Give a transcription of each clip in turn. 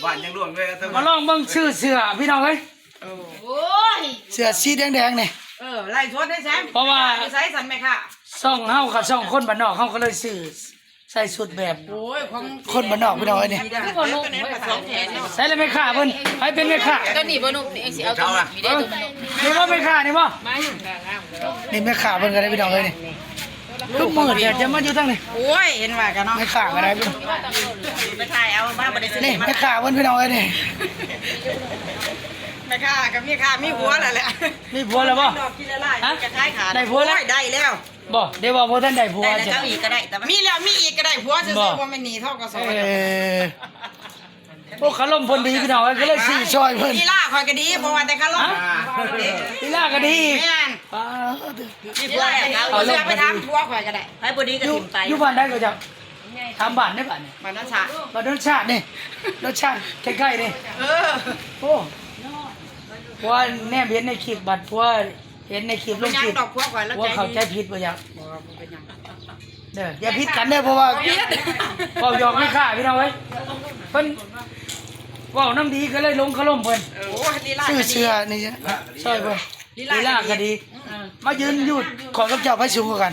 ບ້ານຍັງຫຼວງເລີຍ ມາລອງເບິ່ງຊື່ເສື້ອພີ່ນ້ອງເອີຍ. ໂອ້ຍ ເສື້ອສີແດງໆນີ້ ເອີ ໄລ່ສວນໄດ້ແຊມ ເພາະວ່າຢູ່ໃສຊັ້ນແມ່ຄ້າ ຊ່ອງເຮົາກັບຊ່ອງຄົນບ້ານນອກ ເຮົາກໍເລີຍຊື້ໃສ່ຊຸດແບບ ໂອ້ຍ ຂອງຄົນບ້ານນອກພີ່ນ້ອງເອີຍນີ້. ຄືບໍ່ນຸ່ມ ໃສລະແມ່ຄ້າເພິ່ນ ໃຜເປັນແມ່ຄ້າ? ຕົວນີ້ບໍ່ນຸ່ມ ນີ້ຊິເອົາຕົວນີ້ ນີ້ເດ້ຕົວນີ້ ນີ້ບໍ່ແມ່ຄ້ານີ້ບໍ່? ນີ້ແມ່ຄ້າເພິ່ນກໍໄດ້ພີ່ນ້ອງເອີຍນີ້. ຄືມືດແທ້ ຈະມາຢູ່ທາງນີ້ ໂອ້ຍ ເຫັນວ່າກັນເນາະ ແມ່ຄ້າກໍໄດ້ ໄປຖ່າຍເອົາ ມາບໍ່ໄດ້ຊື້ ນີ້ແມ່ຄ້າເພິ່ນພີ່ນ້ອງເອີຍນີ້. ແມ່ຄ້າກໍມີຄ່າມີຜົວແລ້ວແຫຼະ ມີຜົວແລ້ວບໍ່? ດອກກິນລະລາຍ ຮະ? ກໍຂາຍຂາດ ໄດ້ຜົວແລ້ວ? ໂອ້ຍ ໄດ້ແລ້ວ. ບໍ່ ໄດ້ວ່າບໍ່ທັນໄດ້ຜົວ ໄດ້ແລ້ວ ເຈົ້າອີກກໍໄດ້ ແຕ່ວ່າມີແລ້ວມີອີກກໍໄດ້ຜົວຊື່ໆ ບໍ່ ບໍ່ແມ່ນໜີ້ ທກສ. ເອີ ໂອ້ ຄາລົມເພິ່ນດີພີ່ນ້ອງເອີຍ ກໍເລີຍຊື້ຊ່ອຍເພິ່ນ. ລີລາຂ້ອຍກໍດີ ບໍ່ວ່າແຕ່ຄາລົມ ຮະ? ລີລາກໍດີ ແມ່ນ ປ້າດ ມີຜົວແລ້ວ ເອົາເສື້ອໄປຖາມຜົວຂ້ອຍກໍໄດ້ ໃຜບໍ່ດີກໍຖິ້ມໄປ. ຢູ່ ຢູ່ບ້ານໃດກໍເຈົ້າ? ຖາມບ້ານເດ້ ບ້ານນີ້ ບ້ານໂນນສະອາດ ບ້ານໂນນສະອາດນີ້ ໂນນສະອາດໃກ້ໆນີ້. ເອີ ໂອ້ ຜົວແນມເຫັນໃນຄລິບ ບັດຜົວ ເຫັນໃນຄລິບລົງຄລິບ ບໍ່ເຂົ້າໃຈຜິດບໍ່ຢາກ ບໍ່ ບໍ່ເປັນຫຍັງ ເດີ ຢ່າຜິດກັນເດີ ເພາະວ່າເວົ້າຫຍອກແມ່ຄ້າພີ່ນ້ອງເອີຍ ເພິ່ນເວົ້ານຳດີກໍເລີຍຫຼົງຄາລົມເພິ່ນ. ໂອ້ຍ ຊື້ເສື້ອນີ້ຊ່ອຍເພິ່ນ ລີລາກໍດີ ມາຢືນຢູ່ຂ້ອຍກັບເຈົ້າໃຜສູງກວ່າກັນ?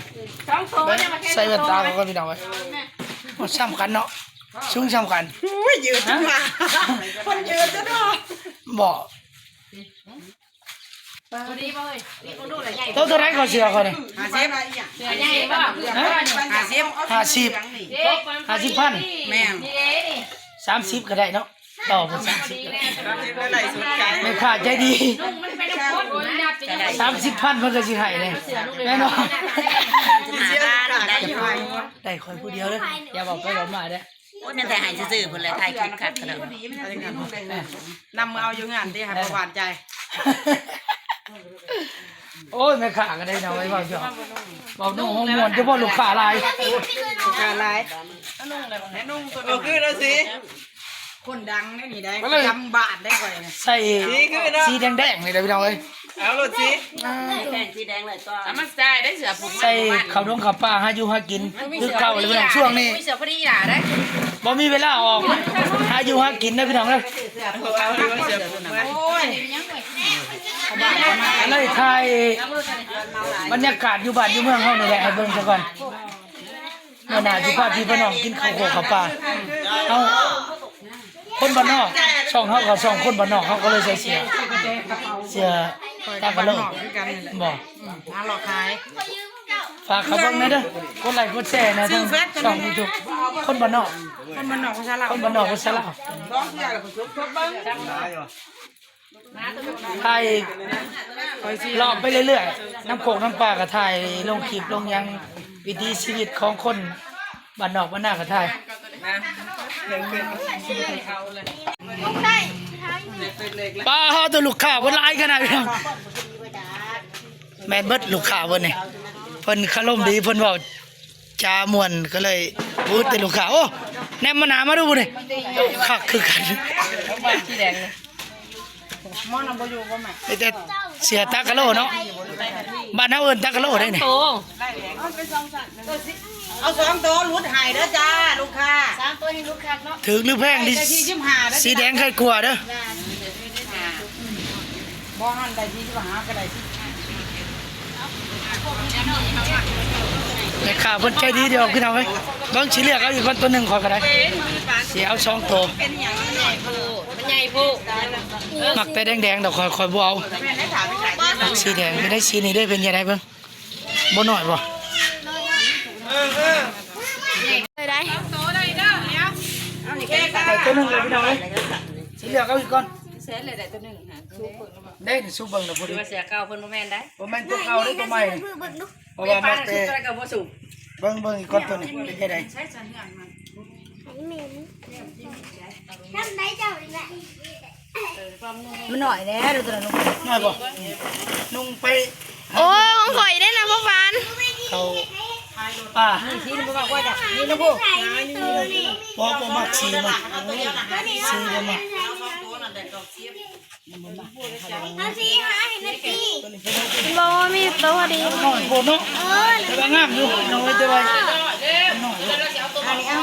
ໃສ່ແວ່ນຕາກ່ອນພີ່ນ້ອງເອີຍ ສ່ຳກັນເນາະ ສູງສ່ຳກັນ. ໂອ້ຍ ຢືນຈົນວ່າ ເພິ່ນຢືນຈົນວ່າ ບໍ່ ພໍດີບໍ່ເອີຍ? ໂຕເທົ່າໃດກໍເສື້ອຂ້ອຍນີ້? ຫ້າສິບ ເສື້ອໃຫຍ່ບໍ່? ຮະ? ຫ້າສິບ ຫ້າສິບ ເດ້ ຫ້າສິບພັນ ແມ່ນ ນີ້ເດ້ນີ້ ສາມສິບກໍໄດ້ເນາະ ຕໍ່ເພິ່ນສາມສິບກໍໄດ້ ແມ່ຄ້າໃຈດີ ສາມສິບພັນເພິ່ນກໍຊິໃຫ້ເດ້ ແນ່ນອນ ໄດ້ຂ້ອຍຜູ້ດຽວເດີ ຢ່າເວົ້າໄປເວົ້າມາເດີ. ໂອ້ຍ ແມ່ນແຕ່ໃຫ້ຊື່ໆ ພຸ້ນແຫຼະ ຖ່າຍຄລິບຄັກຂະໜາດ ນຳມາເອົາຢູ່ເຮືອນຕິ ໃຫ້ປະຫວານໃຈ. ໂອ້ຍ ແມ່ຄ້າກໍໄດ້ເນາະ ໄວ້ເວົ້າຫຍອກ ເວົ້ານົ່ງຫົວມ່ວນ ຈະບໍ່ລູກຄ້າຫຼາຍ ລູກຄ້າຫຼາຍ ເອີ ຄືລະສີ ຄົນດັງໄດ໋ນີ້ໄດ໋ ຈຳບາດໄດ້ຂ້ອຍ ໃສ່ສີຄືເນາະ ສີແດງໆ ນີ້ແຫຼະພີ່ນ້ອງເອີຍ. ເອົາໂລດສີ ແຕ່ງສີແດງເລີຍກໍ ເອົາມາໃສ່ໄດ້ເສື້ອຜູກ ໃສ່ເຂົ້າດົງເຂົ້າປ່າ ຫາຢູ່ຫາກິນ ຄືເກົ່າເລີຍພີ່ນ້ອງ ຊ່ວງນີ້ ມີເສື້ອພໍດີຫຼ້າໄດ໋ ບໍ່ມີເວລາອອກ ຫາຢູ່ຫາກິນເດີພີ່ນ້ອງເດີ. ເອົາເອົາເສື້ອຜູກມາ ໂອ້ຍ ກໍເລີຍຖ່າຍບັນຍາກາດຢູ່ບ້ານຢູ່ເມືອງເຮົານີ້ແຫຼະ ໃຫ້ເບິ່ງຊະກ່ອນ. ມື້ໜ້າຊິພາພີ່ພານ້ອງກິນເຂົ້າໂຄກເຂົ້າປ່າ ເຮົາຄົນບ້ານນອກ ຊ່ອງເຮົາກໍຊ່ອງຄົນບ້ານນອກ ເຮົາກໍເລີຍໃສ່ເສື້ອ ເສື້ອຕາກະໂຫຼ ບໍ່ ອືມ ຫາຫຼອກຂາຍ ຝາກເຂົາເບິ່ງແດ່ເດີ ກົດໄລກົດແຊແດ່ ທາງຊ່ອງຢູທູບ ຄົນບ້ານນອກ ຄົນບ້ານນອກພາສາລາວ ຄົນບ້ານນອກພາສາລາວ ສອງເທື່ອແລ້ວກໍຈົບ ຈົບເບິ່ງ. ຖ່າຍເລາະໄປເລື້ອຍໆ ນຳໂຄກນຳປ່າ ກໍຖ່າຍລົງຄລິບລົງຫຍັງ ວິຖີຊີວິດຂອງຄົນບ້ານນອກບ້ານນາກໍຖ່າຍ. ປ້າດ ໂທ້ ລູກຄ້າເພິ່ນຫຼາຍຂະໜາດ ພີ່ນ້ອງ ແມ່ນເບິດລູກຄ້າເພິ່ນນີ້ ເພິ່ນຄາລົມດີ ເພິ່ນເວົ້າ ຈາມ່ວນກໍເລີຍວືດແຕ່ລູກຄ້າ. ໂອ້ ແນມມາໜ້າມາດູນີ້ ໂອ້ ຄັກຄືກັນ ສີແດງ ມີແຕ່ເສື້ອຕາກະໂຫຼເນາະ ບ້ານເຮົາເອີ້ນຕາກະໂຫຼໄດ໋ນີ້. ໂຕ ເອົາສອງໂຕຫຼຸດໃຫ້ເດີຈ້າ ລູກຄ້າ ສາມໂຕນີ້ຫຼຸດຄັກເນາະ ຖືກຫຼືແພງດີ ສີ່ສິບຫ້າເດີ ສີແດງໄຄກວ່າເດີ. ບໍ່ຫັ້ນໄດ້ທີ່ວ່າຫາກໍໄດ້ ແມ່ຄ້າເພິ່ນໃຈດີດອກ ພີ່ນ້ອງເອີຍ. ເບິ່ງ ຊິເລືອກເອົາອີກກ່ອນ ຕົວໜຶ່ງຂ້ອຍກໍໄດ້ ຊິເອົາສອງໂຕ ມັນໃຫຍ່ໂພດ ມັກແຕ່ແດງໆ ດອກ ຂ້ອຍ ຂ້ອຍບໍ່ເອົາ ມັກສີແດງ. ຢູ່ໃນສີນີ້ເດ້ ເປັນຈັ່ງໃດເບິ່ງ ບໍ່ນ້ອຍບໍ່? ໄດ້ ໄດ້ຕົວໜຶ່ງແລ້ວ ພີ່ນ້ອງເອີຍ ຊິເລືອກເອົາອີກກ່ອນ ເດ້ ສູບເບິ່ງນະ ພໍດີ ວ່າເສື້ອເກົ່າເພິ່ນບໍ່ແມ່ນໄດ໋ ບໍ່ແມ່ນຕົວເກົ່າເດ້ ຕົວໃໝ່ ເພາະວ່າມັກແຕ່ ເບິ່ງ ເບິ່ງອີກກ່ອນ ຕົວນີ້ເປັນຈັ່ງໃດ? ມັນໜ້ອຍແດ່ ດູຕົວນັ້ນ ໜ້ອຍບໍ່? ນຸ່ງໄປ ໂອ້ ຂອງຂ້ອຍເດ້ນະ ພວກຫວານ ເຂົາປ່າ ນີ້ສີນີ້ບໍ່ມັກວ່າຈ້ະ ນີ້ນະຜູ້ ບໍ່ ບໍ່ມັກສີມັນ ສີບໍ່ມັກ ບໍ່ ມີໂຕພໍດີ ນ້ອຍໂພດເນາະ ເອີ ແຕ່ວ່າງາມຢູ່ ນ້ອຍແຕ່ວ່າ ນ້ອຍຢູ່ ອັນນີ້ເອົາ ອັນນີ້ເອົ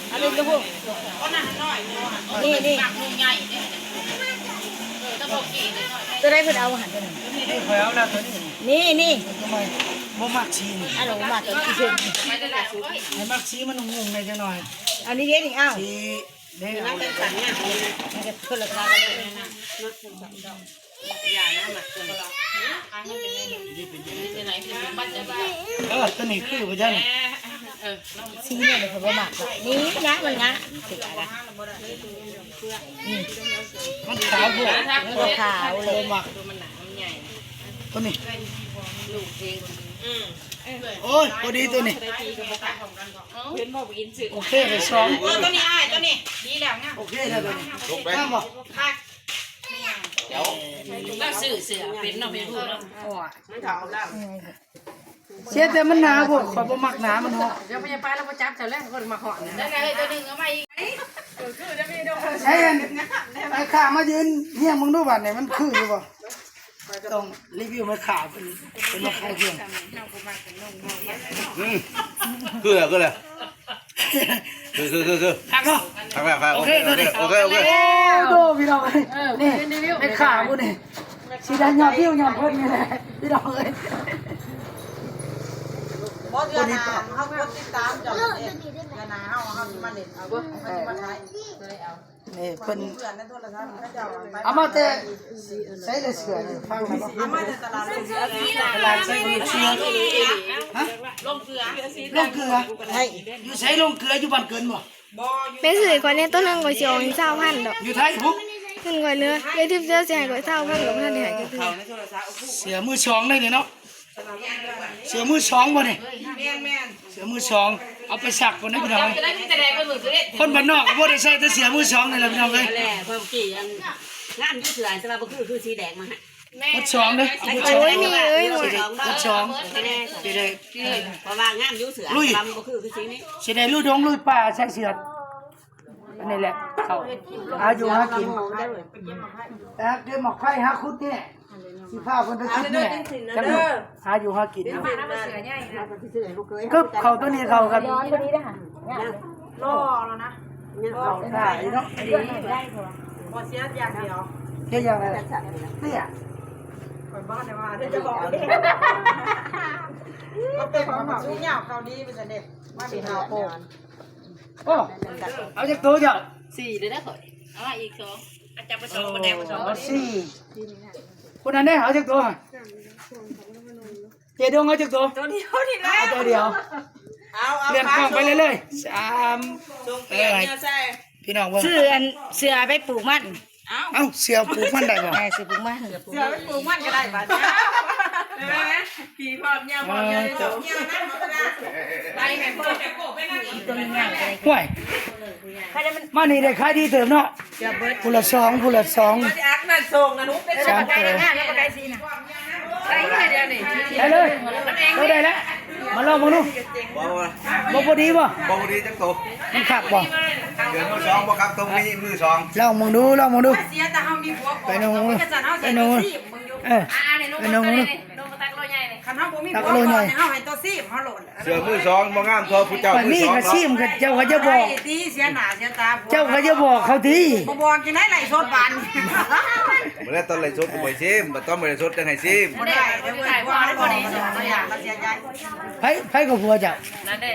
າ. ນີ້ ນີ້ ຕົວໃດເພິ່ນເອົາຫັ້ນ ຕົວນັ້ນ ນີ້ ນີ້ ບໍ່ມັກສີນີ້ ອັນບໍ່ມັກ ໃຫ້ມັກສີມັນງຸ່ງໆແດ່ຈັກໜ້ອຍ ອັນນີ້ເດ້ນີ້ ອ້າວ ສີ ເດ້ ມັນເປັນສັນງາມ ມັນກໍຄົນລະຄ່າກັນເລີຍ ເອີ ຕົວນີ້ຄືບໍ່ຈັກ ສີນີ້ເຂົາບໍ່ມັກ ນີ້ນະ ມັນງາມ ອືມ ມັນຂາວໂພດ ຂາວເລີຍ ບໍ່ມັກ ຕົວນີ້ ໂອ້ຍ ພໍດີຕົວນີ້ ໂອເຄ ໄດ້ສອງ ເອີ ຕົວນີ້ອ້າຍ ຕົວນີ້ດີແລ້ວ ງາມ ໂອເຄແລ້ວຕົວນີ້ ງາມບໍ່? ລາວຊື້ເສື້ອເປັນເນາະ ແມ່ນບໍ່ເນາະ ມັນເຖົ້າແລ້ວ ເສຍແຕ່ມັນໜາໂພດ ຂ້ອຍບໍ່ມັກໜາມັນເນາະ ດຽວພະຍາບານລາວບໍ່ຈັບເຈົ້າແລ້ວ ຄົນມາເຄາະນະ ໄດ້ເລີຍ ຕົວໜຶ່ງເອົາມາອີກ ໃຊ້ອັນ ໄອ້ຂ້າມາຢືນຮຽງເບິ່ງດູ ບາດນີ້ມັນຄືຢູ່ບໍ່? ຕ້ອງຣີວິວແມ່ຄ້າເພິ່ນ ເພິ່ນມາຂາຍເຄື່ອງ ອືມ ຄືແລ້ວ ຄືແລ້ວ ຄື ຄື ຄື ຄັກເນາະ ຄັກແລ້ວ ຄັກ ໂອເຄ ໂອເຄ ໂອເຄ ໂອເຄ ໂອ້ໂຫ ພີ່ນ້ອງເອີຍ ເອີ ນີ້ ແມ່ຄ້າຜູ້ນີ້ ຊິໄດ້ຍອດວິວຍ້ອນເພິ່ນນີ້ແຫຼະ ພີ່ນ້ອງເອີຍ ບໍ່ ເທື່ອໜ້າເຮົາກົດຕິດຕາມເຈົ້າເດ້ ເທື່ອໜ້າເຮົາ ເຮົາຊິມາຫຼິ້ນ ເຮົາຊິມາຖ່າຍ ນີ້ເພິ່ນເອົາມາແຕ່ໃສລະ ເສື້ອນີ້ ຟັງແລ້ວບໍ່ ເອົາມາແຕ່ຕະຫຼາດ ຕະຫຼາດໄຊເສດ ຮະ ໂລງເກືອ ໂລງເກືອ ຢູ່ໃສໂລງເກືອ ຢູ່ບ້ານເກີນບໍ່? ບໍ່ ແມ່ຊື້ໃຫ້ຂ້ອຍແດ່ຕົວໜຶ່ງ ຂ້ອຍຊິເອົາໃຫ້ຊາວພັນດອກ ຢູ່ໄທພຸ້ນ ເງິນຂ້ອຍເຫຼືອ ເອື້ອຍທິບເສື້ອຊິໃຫ້ຂ້ອຍຊາວພັນ ກໍບໍ່ທັນໄດ້ໃຫ້ຈັກເທື່ອ ເສື້ອມືສອງເລີຍນີ້ເນາະ ເສື້ອມືສອງບໍ່ນີ້? ແມ່ນໆ ເສື້ອມືສອງ ເອົາໄປຊັກກ່ອນເດີພີ່ນ້ອງ ຄົນບ້ານນອກກໍບໍ່ໄດ້ໃສ່ແຕ່ເສື້ອມືສອງນີ້ແຫຼະພີ່ນ້ອງເອີຍ ແຫຼະ ເພິ່ນກີ້ອັນງາມຢູ່ເສື້ອ ແຕ່ວ່າບໍ່ຄື ຄືສີແດງມາໃຫ້ ໝົດສອງເດີ ໂອ້ຍ ມີເອີຍ ໝົດສອງ ຊິໄດ້ ເອີ ເພາະວ່າງາມຢູ່ເສື້ອ ລຸຍ ແຕ່ວ່າມັນບໍ່ຄື ຄືສີນີ້ ຊິໄດ້ລຸຍດົງລຸຍປ່າໃສ່ເສື້ອ ອັນນີ້ແຫຼະ ເຂົາຫາຢູ່ຫາກິນ ໄປຫາເກັບໝາກໄຟ ຫາຂຸດແຮ່ ຊິພາເພິ່ນໄປຂຸດແຮ່ ຈັກມື້ຫາຢູ່ຫາກິນ ເກີບເຂົ້າຕົວນີ້ເຂົ້າກັນ ຫຼໍ່ແລ້ວນະ ເຂົ້າທ່າຢູ່ເນາະ ບໍ່ເສຍຢ່າງດຽວ ເສຍຢ່າງໃດ? ເຕ້ຍ ຂ້ອຍບໍ່ໄດ້ວ່າເດ້ ຈະບອກເດ້ ເຂົາເປັນຂອງເຂົາ ສູງຍາວເຂົາດີ ວ່າຊິເອົາໂອ້ ໂອ້ ເອົາຈັກໂຕເຈົ້າ? ສີ່ເດີເດີຂ້ອຍ ເອົາມາອີກສອງ ອາຈານບໍ່ສອງ ບໍ່ໄດ້ບໍ່ສອງ ເອົາສີ່ ຜູ້ນັ້ນເດ້ ເອົາຈັກໂຕ? ເຈດົງເອົາຈັກໂຕ? ໂຕດຽວນີ້ແຫຼະ ເອົາໂຕດຽວ ເອົາ ເອົາ ເລື່ອນກ້ອງໄປເລື້ອຍໆ ສາມ ສົ່ງເປັນແນວໃສ່ ພີ່ນ້ອງເບິ່ງ ຊື້ອັນເສື້ອໄປປູກມັນ ເອົ້າ ເອົາ ເສື້ອປູກມັນໄດ້ບໍ່? ເອີ ເສື້ອປູກມັນ ເສື້ອໄປປູກມັນກໍໄດ້ບາດນີ້ ເຫັນໄໝ? ຜີພອມຍາວພອມຍາວ ເອີ ໂຕໃຫຍ່ໆ ໂອ້ຍ ມານີ້ໄດ້ຂາຍດີເຕີບເນາະ ເກືອບເບິດ ຜູ້ລະສອງ ຜູ້ລະສອງ ອັກນັ້ນສົ່ງນະ ໜູເປັນສາມໂຕ ໄດ້ເລີຍ ໂຕໄດ້ແລ້ວ ມາລອງເບິ່ງດູ ບໍ່ ບໍ່ ບໍ່ພໍດີບໍ່? ບໍ່ພໍດີຈັກໂຕ ມັນຄັກບໍ່? ເສື້ອມືສອງບໍ່ຄັກ ຕ້ອງມີມືສອງ ລອງເບິ່ງດູ ລອງເບິ່ງດູ ເສຍແຕ່ເຮົາມີຜົວກ່ອນ ໄປໜຸ່ງ ໄປໜຸ່ງ ເອີ ໄປໜຸ່ງ ຄັນເຮົາບໍ່ມີຜົວກ່ອນ ເຮົາໃຫ້ໂຕຊີບເຮົາໂລດ ເສື້ອມືສອງບໍ່ງາມເທົ່າຜູ້ເຈົ້າມືສອງເນາະ ເຈົ້າກໍຢ່າບອກ ເຈົ້າກໍຢ່າບອກເຂົາຕິ ບໍ່ບອກຈັ່ງໃດ ໄລສົດບາດນີ້ ມື້ແລກຕອນໄລສົດກໍບໍ່ໃຫ້ຊີມ ບັດຕອນບໍ່ໄລສົດຈັ່ງໃຫ້ຊີມ ບໍ່ໄດ້ ບໍ່ໄດ້ ບໍ່ໄດ້ ບໍ່ໄດ້ ບໍ່ໄດ້ ບໍ່ໄດ້ ໃຜ ໃຜກໍຜົວເຈົ້າ ນັ້ນເດ້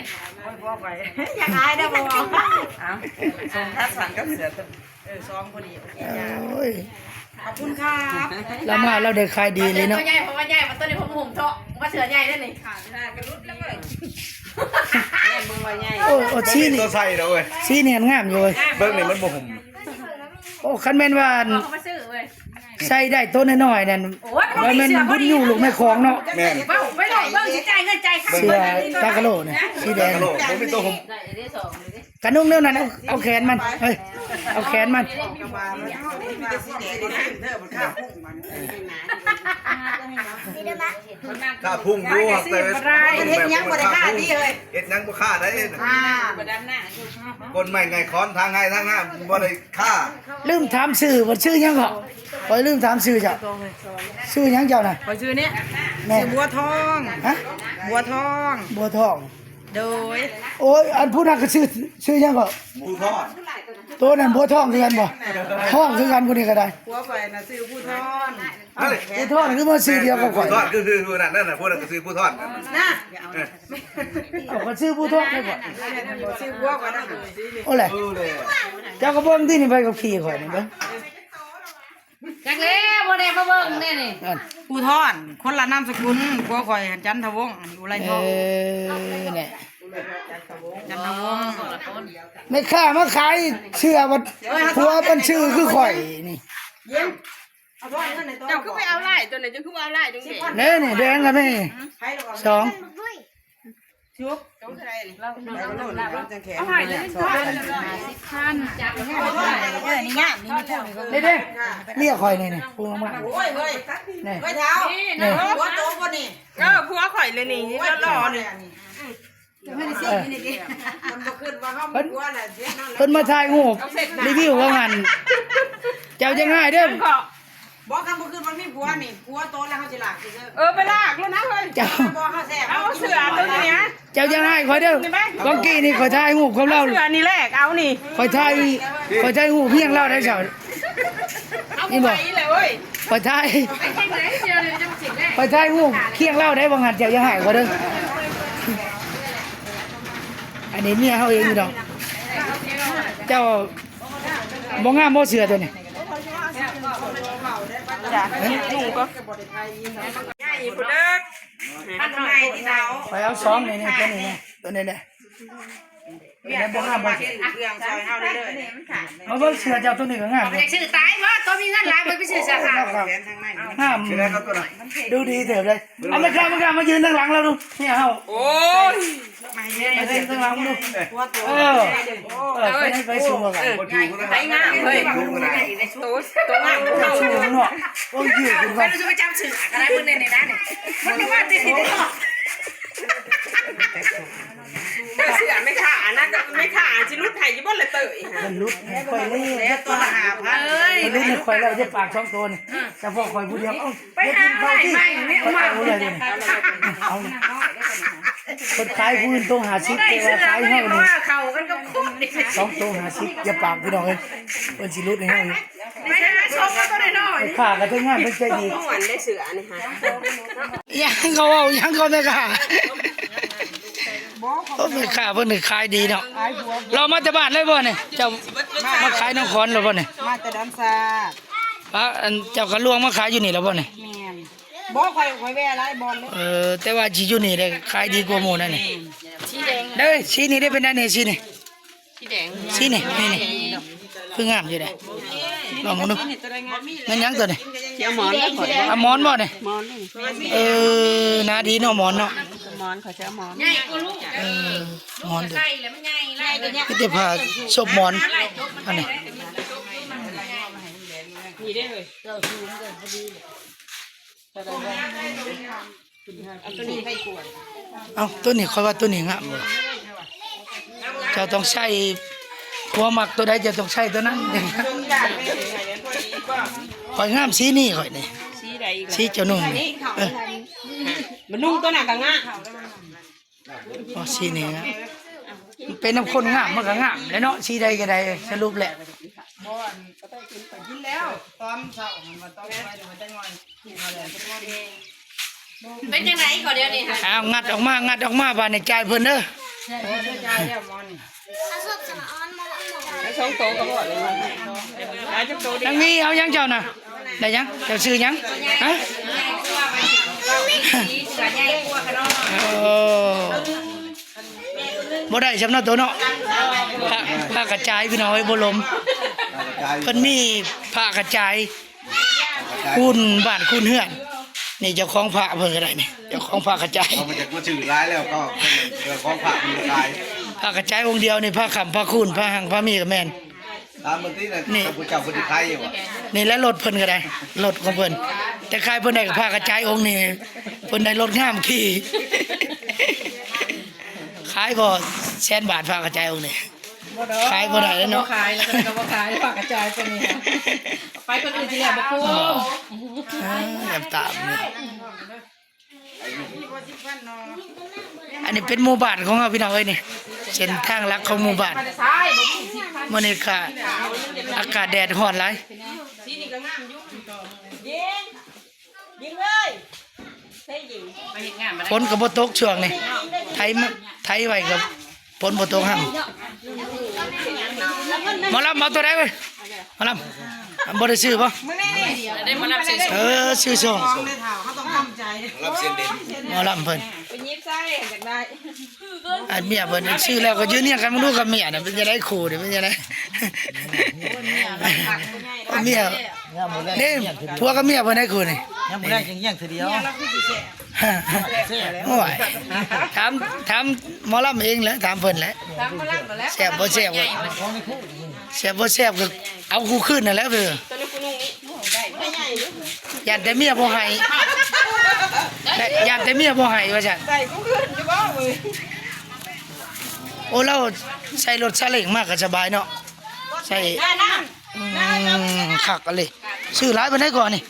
ຜົວຂ້ອຍ ຢ່າອາຍເດີບໍ່ ເອົ້າ ສົ່ງທັດສັນກັບເສື້ອ ເອີ ສອງພໍດີ ໂອເຄ ໂອ້ຍ ຂອບຄຸນຄ່ະ ລາວມາລາວໄດ້ຂາຍດີເລີຍເນາະ ເສື້ອໂຕໃຫຍ່ ເພາະວ່າໃຫຍ່ ມັນໂຕນີ້ເພິ່ນຫຸ້ມເທາະ ວ່າເສື້ອໃຫຍ່ເດ້ນີ້ ຂາດໄດ້ກໍຫຼຸດແລ້ວເວີ້ຍ ແມ່ນເບິ່ງວ່າໃຫຍ່ ໂອ້ຍ ໂອ້ຍ ສີນີ້ ໂຕໃສ່ແລ້ວເວີ້ຍ ສີນີ້ງາມຢູ່ເວີ້ຍ ເບິ່ງນີ້ມັນບໍ່ຫຸ້ມ ໂອ້ ຄັນແມ່ນວ່າ ເຂົາມາຊື້ເວີ້ຍ ໃສ່ໄດ້ໂຕນ້ອຍໆນັ້ນ ໂອ້ຍ ບໍ່ແມ່ນບຸນຢູ່ລູກແມ່ຂອງເນາະ ແມ່ນ ເວົ້າໄປໂລດ ເບິ່ງຊິຈ່າຍເງິນຈ່າຍຄຳ ເສື້ອຕາກະໂຫຼນີ້ ສີແດງ ຕາກະໂຫຼ ບໍ່ມີໂຕຫຸ້ມ ກະນຸ່ງແນວນັ້ນ ເອົາ ເອົາແຂນມັນ ເຮີ້ຍ ເອົາແຂນມັນ ຂ້າພຸ້ງຢູ່ ແຕ່ເຮັດຫຍັງບໍ່ໄດ້ຄ່າຕິເຮີ້ຍ ເຮັດຫຍັງບໍ່ຄ່າໄດ້ ອ່າ ກົ້ນໄມ້ໄງ ຄ້ອນທາງໄຮ່ທາງນາບໍ່ໄດ້ຄ່າ ລືມຖາມຊື່ ວ່າຊື່ຫຍັງເກາະ ຂ້ອຍລືມຖາມຊື່ເຈົ້າ ຊື່ຫຍັງເຈົ້ານະ ຂ້ອຍຊື່ນີ້ ແມ່ນ ຊື່ບົວທອງ ຮະ ບົວທອງ ບົວທອງ ໂດຍ ໂອ້ຍ ອັນຜູ້ນັ້ນກໍຊື່ ຊື່ຫຍັງກໍ? ພູທອນ. ໂຕນັ້ນຜົວທອງຄືກັນບໍ່? ທອງຄືກັນ ຜູ້ນີ້ກໍໄດ້. ຜົວຂ້ອຍນະຊື່ພູທອນ. ເອີ ພູທອນຄືມາຊື່ດຽວກັບຂ້ອຍ. ພູທອນຄື ຄືຜູ້ນັ້ນ ນັ້ນນະ ຜູ້ນັ້ນກໍຊື່ພູທອນ. ນະ ເອີ ເອົາ ກໍຊື່ພູທອນຄືກັນ. ຊື່ຜົວຂ້ອຍນະ. ໂອ້ແຫຼະ ເຈົ້າກໍເບິ່ງຕິ ນີ້ໃບຂັບຂີ່ຂ້ອຍນີ້ເບິ່ງ. ຈັກແລ້ວ ບໍ່ໄດ້ມາເບິ່ງແນ່ນີ້. ພູທອນ ຄົນລະນາມສະກຸນ. ຜົວຂ້ອຍຫັ້ນ ຈັນທະວົງ ອັນນີ້ອຸໄລທອງ. ເອີ ແນ່ ຈັນທະວົງ. ແມ່ຄ້າມາຂາຍເສື້ອ ບັດຜົວມັນຊື່ຄືຂ້ອຍນີ້. ເຈົ້າຄືໄປເອົາຫຼາຍຕົວນີ້ ເຈົ້າຄືບໍ່ເອົາຫຼາຍຕົວນີ້? ແນ່ນີ້ ແດງກໍມີ ສອງ. ເອົາໃຫ້ເລີຍ ຫ້າສິບພັນ. ເອີ ນີ້ງາມ ນີ້ ນີ້ເດ້ ເມຍຂ້ອຍນີ້ ນີ້ ຜູ້ງາມ. ໂອ້ຍ ເຮີ້ຍ ນີ້ ເຮີ້ຍ ເຖົ້າ ນີ້ ຜົວໂຕບໍ່ນີ້? ເອີ ຜົວຂ້ອຍເລີຍນີ້ ຫຼໍ່ໆ ນີ້. ເອີ ເພິ່ນມາຖ່າຍຮູບ ຣີວິວວ່າຊັ້ນ. ເຈົ້າຢ່າງ້າຍເດີ. ບໍ່ ຄັນບໍ່ຄືນວ່າມີຜົວນີ້ ຜົວໂຕແລ້ວເຮົາຊິລາກຊື່ໆ. ເອີ ໄປລາກໂລດນະເຮີ້ຍ. ເຈົ້າ ບໍ່ ເຮົາແຊບ ເອົາເສື້ອໂຕນີ້ນະ. ເຈົ້າຢ່າຮ້າຍຂ້ອຍເດີ. ບາງກີ້ນີ້ຂ້ອຍຖ່າຍຮູບກັບລາວ. ເສື້ອນີ້ແລກເອົານີ້. ຂ້ອຍຖ່າຍ ຂ້ອຍຖ່າຍຮູບຮຽງລາວໄດ້ເຈົ້າ. ເອົາ ນີ້ບໍ່ ຂ້ອຍຖ່າຍ ຂ້ອຍຖ່າຍຮູບຄຽງລາວໄດ້. ວ່າຊັ້ນ ເຈົ້າຢ່າຮ້າຍຂ້ອຍເດີ. ອັນນີ້ເມຍເຮົາເອງຢູ່ດອກ. ເຈົ້າ ບໍ່ງາມບໍ່ເສື້ອໂຕນີ້? ຈ້ະ ນຸ່ງກໍ ໃຫຍ່ພຸ້ນເດີ. ຂ້ອຍເອົາສອງນີ້ ນີ້ ໂຕນີ້ ນີ້ ໂຕນີ້ແຫຼະ. ເລື່ອງຊ່ອຍເຮົາເດີ. ມາເບິ່ງເສື້ອເຈົ້າໂຕນີ້ກໍງາມ. ຢາກຊື້ຕາຍບໍ່? ໂຕມີເງິນຫຼາຍບໍ່ໄປຊື້ເສື້ອຂາວ. ງາມ ດູດີເຕີບເລີຍ. ເອົາ ມາ ມາ ມາຢືນທາງຫຼັງລາວດູ ເມຍເຮົາ. ໂອ້ຍ ໄປເບິ່ງຂ້າງຫຼັງເບິ່ງດູ. ເອີ ເອີ ໄປ ໄປສູງກວ່າກັນ. ໄປງາມເຮີ້ຍ ໂຕ ໂຕງາມກວ່າເຮົາເນາະ. ໂອ້ຍ ຢືນຂຶ້ນກ່ອນ ໄປຈັບເສື້ອກໍໄດ້. ເບິ່ງແນ່ໆນະ ນີ້ ມັນບໍ່ວ່າຕິດ. ເສື້ອແມ່ຄ້າອັນນັ້ນ ແມ່ຄ້າຊິຫຼຸດໃຫ້ຢູ່ບໍ່ລະເຕີຍ? ມັນຫຼຸດໃຫ້ຂ້ອຍເລີຍ ໂຕລະຫ້າພັນ. ເອີຍ ມັນຫຼຸດໃຫ້ຂ້ອຍແລ້ວ ຈະປາກສອງໂຕນີ້ ສະເພາະຂ້ອຍຜູ້ດຽວ. ເອົ້າ ໄປຫາໄມ້ໃໝ່ແມ່ ເອົາມາເລີຍ. ເອົາ ເພິ່ນຂາຍຜູ້ອື່ນໂຕຫ້າສິບ ແຕ່ວ່າຂາຍເຮົານີ້ ເຂົາກັນກັບຄົນນີ້ ສອງໂຕຫ້າສິບ. ຢ່າປາກພີ່ນ້ອງເອີຍ ເພິ່ນຊິຫຼຸດໃຫ້ເຮົາຢູ່. ໄປຫາຊົມເອົາໂຕນ້ອຍໆ. ຂ້າກໍເຖິງງານເພິ່ນໃຈດີ. ມ່ວນໄດ້ເສື້ອອັນນີ້ຫາ ຫຍັງກໍເວົ້າ ຫຍັງກໍແມ່ຄ້າ. ໂອ້ ແມ່ຄ້າເພິ່ນນີ້ຂາຍດີເນາະ. ລາວມາແຕ່ບ້ານເລີຍບໍ່ນີ້? ເຈົ້າມາຂາຍນະຄອນແລ້ວບໍ່ນີ້? ມາແຕ່ດອນຊາດ. ປະ ອັນເຈົ້າກະລວງມາຂາຍຢູ່ນີ້ແລ້ວບໍ່ນີ້? ແມ່ນ. ບໍ່ ຂ້ອຍ ຂ້ອຍແວ່ຫຼາຍບ່ອນເລີຍ. ເອີ ແຕ່ວ່າຊິຢູ່ນີ້ແຫຼະຂາຍດີກວ່າໝູ່ນັ້ນນີ້. ເດີ ສີນີ້ໄດ້ເປັນໄດນີ້ ສີນີ້? ສີແດງ ສີນີ້ ນີ້ ນີ້ ຄືງາມຢູ່ເດ້. ລອງເບິ່ງດູ ແມ່ນຫຍັງຕົວນີ້? ອາມອນ ອາມອນບໍ່ນີ້? ເອີ ໜ້າດີເນາະ ອາມອນເນາະ. ອາມອນ ເຂົາເຈົ້າອາມອນ. ເອີ ອາມອນເດ້ ມີແຕ່ຜ້າສົບໝອນ ອັນນີ້. ເອົາ ໂຕນີ້ຂ້ອຍວ່າໂຕນີ້ງາມ. ເຈົ້າຕ້ອງໃສ່ ຜົວມັກໂຕໃດເຈົ້າຕ້ອງໃສ່ໂຕນັ້ນ. ຂ້ອຍງາມສີນີ້ ຂ້ອຍນີ້. ສີໃດອີກ? ສີເຈົ້ານຸ່ງນີ້. ເອີ ມານຸ່ງໂຕນັ້ນກໍງາມ. ອໍ ສີນີ້ງາມ. ເປັນນຳຄົນງາມມັນກໍງາມແຫຼະເນາະ ສີໃດກໍໄດ້ ສະຫຼຸບແຫຼະ. ບໍ່ ອັນກໍໄດ້ກິນ ໄປກິນແລ້ວ ຕອນເຊົ້າຫັ້ນວ່າ ຕອນໄປວ່າຈັກໜ່ອຍ ກິນເຂົ້າແລ້ວຈັກໜ່ອຍ. ເປັນຈັ່ງໃດກໍດຽວນີ້ຫະ? ອ້າວ ງັດອອກມາ ງັດອອກມາ ບາດນີ້ຈ່າຍເພິ່ນເດີ. ຈ່າຍແລ້ວໝໍນີ້. ສອງໂຕກໍພໍແລ້ວ. ນາງມີ ເອົາຫຍັງເຈົ້ານະ? ໄດ້ຫຍັງ? ເຈົ້າຊື່ຫຍັງ? ຮະ? ໂອ້ ບໍ່ໄດ້ຊ່ຳເນາະໂຕເນາະ. ຜ້າ ຜ້າກະຈາຍພີ່ນ້ອງເອີຍ ບໍ່ລົມ. ເພິ່ນມີຜ້າກະຈາຍ ຄູນບ້ານຄູນເຮືອນ. ນີ້ເຈົ້າຂອງຜ້າເພິ່ນກໍໄດ້ນີ້ ເຈົ້າຂອງຜ້າກະຈາຍ. ເອົາມາຈາກ ບໍ່ຊື່ຫຼາຍແລ້ວກໍເຈົ້າຂອງຜ້າເພິ່ນຂາຍ. ຜ້າກະຈາຍອົງດຽວນີ້ ຜ້າຄ້ຳ ຜ້າຄູນ ຜ້າຮັ່ງ ຜ້າມີກໍແມ່ນ. ຕາມເບິ່ງຕິນະ ນີ້ ເຈົ້າຜູ້ເຈົ້າເພິ່ນຊິຂາຍຢູ່ບໍ່? ນີ້ແຫຼະລົດເພິ່ນກໍໄດ້ ລົດຂອງເພິ່ນ. ແຕ່ຂາຍເພິ່ນໄດ້ກໍຜ້າກະຈາຍອົງນີ້ ເພິ່ນໄດ້ລົດງາມຂີ່. ຂາຍບໍ່ແສນບາດຜ້າກະຈາຍອົງນີ້? ບໍ່ດອກ ຂາຍບໍ່ໄດ້ແລ້ວເນາະ. ບໍ່ຂາຍ ແລ້ວກໍບໍ່ຂາຍ ຜ້າກະຈາຍຕົວນີ້ ໄປຄົນອື່ນຊິແລ້ວບໍ່ຄຸ້ມ. ເອີ ແອບຕາມນີ້. ອັນນີ້ເປັນໝູ່ບ້ານຂອງເຮົາ ພີ່ນ້ອງເອີຍ ນີ້ ເສັ້ນທາງຫຼັກຂອງໝູ່ບ້ານ. ມື້ນີ້ກະອາກາດແດດຮ້ອນຫຼາຍ. ຝົນກໍບໍ່ຕົກຊ່ວງນີ້ ໄຖມາ ໄຖໄວ້ກໍຝົນບໍ່ຕົກຫ້ຳ. ໝໍລຳເອົາຕົວໃດເວີຍ? ໝໍລຳ ບໍ່ໄດ້ຊື້ບໍ່? ໄດ້ໝໍລຳຊື້ ເອີ ຊື້ຊ່ອງ ເຮົາຕ້ອງທຳໃຈ ໝໍລຳເພິ່ນ ໄປຍິບໃສ່ຢາກໄດ້. ອັນເມຍເພິ່ນຊື້ແລ້ວກໍຢືນຮຽງກັນເບິ່ງດູກັບເມຍນະ ເປັນຈັ່ງໃດຄູ່ນີ້ ເປັນຈັ່ງໃດ? ເມຍ ນີ້ ຜົວກັບເມຍເພິ່ນໃດຄູ່ນີ້ ຍາມມື້ແລງຈັ່ງຮຽງເທື່ອດຽວ. ໂອ້ຍ ຖາມ ຖາມໝໍລຳເອງແຫຼະ ຖາມເພິ່ນແຫຼະ ຖາມໝໍລຳແຫຼະ ແຊບບໍ່ແຊບ ແຊບບໍ່ແຊບກໍເອົາກູຄືນນັ້ນແຫຼະເອີ. ຢ້ານແຕ່ເມຍບໍ່ໃຫ້ ຢ້ານແຕ່ເມຍບໍ່ໃຫ້ວ່າຊັ້ນ. ໂອ້ ລາວໃສ່ລົດຊາເລ້ງມາກໍສະບາຍເນາະ ໃສ່ ອືມ ຄັກອີ່ຫຼີ. ຊື້ຫຼາຍປານໃດກ່ອນນີ້?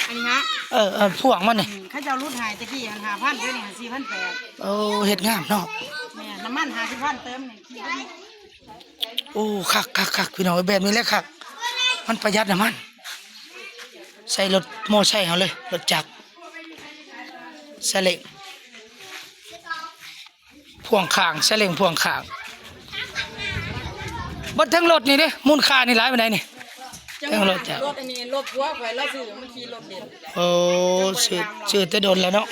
ອັນນີ້ຮະ ເອີ ເອີ ພວງມັນນີ້ ອືມ ເຂົາເຈົ້າຫຼຸດໃຫ້ແຕ່ກີ້ຫັ້ນ ຫ້າພັນ ດຽວນີ້ສີ່ພັນແປດ. ໂອ້ ເຮັດງາມເນາະ ແມ່ນ ນ້ຳມັນຫ້າສິບພັນ ເຕີມນີ້. ໂອ້ ຄັກໆໆ ພີ່ນ້ອງເອີຍ ແບບນີ້ແຫຼະຄັກ ມັນປະຢັດນ້ຳມັນ. ໃສ່ລົດມໍໄຊເຮົາເລີຍ ລົດຈັກ ສາເລ້ງ ພ່ວງຂ້າງ ສາເລ້ງພ່ວງຂ້າງ. ເບິດທັງລົດນີ້ເດ້ ມູນຄ່ານີ້ຫຼາຍປານໃດນີ້? ຈັ່ງ ທັງລົດຈັກ ລົດອັນນີ້ ລົດຜົວຂ້ອຍລາວຊື້ ມັນຂີ່ລົດເຫຼັ້ນ. ໂອ້ ຊື້ ຊື້ແຕ່ດົນແລ້ວເນາະ.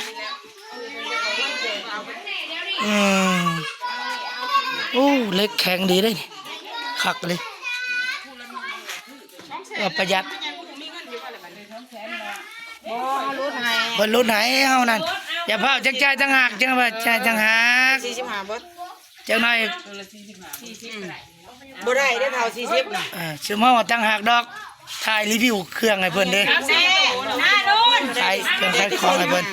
ອືມ ໂອ້ ເຫຼັກແຂງດີເດ້ນີ້ ຄັກເລີຍ ເອີ ປະຢັດ. ບໍ່ ເຮົາຫຼຸດໃຫ້ ເພິ່ນຫຼຸດໃຫ້ເຮົານັ້ນ. ຢ່າຟ້າວ ຈັກຈ່າຍຕ່າງຫາກ ຈັ່ງວ່າຈ່າຍຕ່າງຫາກ ສີ່ສິບຫ້າ ເບິດ ຈັກໜ້ອຍ ອືມ ບໍ່ໄດ້ເດ້ເທົ່າ ສີ່ສິບນະ. ເອີ ຊຸມເຮົາຕ່າງຫາກດອກ ຖ່າຍຣີວິວເຄື່ອງໃຫ້ເພິ່ນເດ້ ຂາຍເຄື່ອງຂາຍຂອງໃຫ້ເພິ່ນ.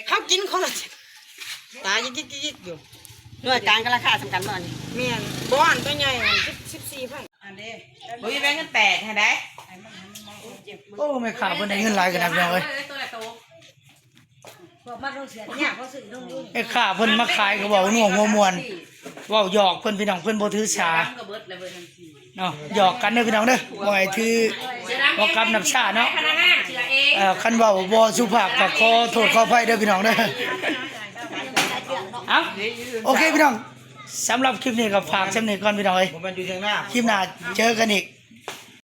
ເຮົາກິນຄົນລະ ຕາຍິກໆໆຢູ່. ໜ່ວຍກາງກໍລາຄາສ່ຳກັນບໍ່ນີ້? ແມ່ນ ບໍ່ ອັນຕົວໃຫຍ່ຫັ້ນ ສິບ ສິບສີ່ພັນ. ອັນເດ້ ບໍ່ມີແບງເງິນແປດໃຫ້ໄດ. ໂອ້ ແມ່ຄ້າເພິ່ນໄດ້ເງິນຫຼາຍຂະໜາດ ພີ່ນ້ອງເອີຍ. ພວກມັກລົງເສຍຍາກ ເຂົາຊື້ລົງຢູ່. ແມ່ຄ້າເພິ່ນມາຂາຍກໍເວົ້ານົວຫົວມ່ວນ ເວົ້າຫຍອກເພິ່ນ ພີ່ນ້ອງ ເພິ່ນບໍ່ຖືສາເນາະ. ຫຍອກກັນເດີພີ່ນ້ອງເດີ ບໍ່ໃຫ້ຖືບໍ່ກັບນຳຊາເນາະ. ເອີ ຄັນເວົ້າບໍ່ສຸພາບກໍຂໍໂທດຂໍອະໄພເດີພີ່ນ້ອງເດີ. ເອົ້າ ໂອເຄພີ່ນ້ອງ ສຳລັບຄລິບນີ້ກໍຝາກສ່ຳນີ້ກ່ອນພີ່ນ້ອງເອີຍ. ບໍ່ແມ່ນຢູ່ທຽງນາ ຄລິບໜ້າເຈີກັນອີກ.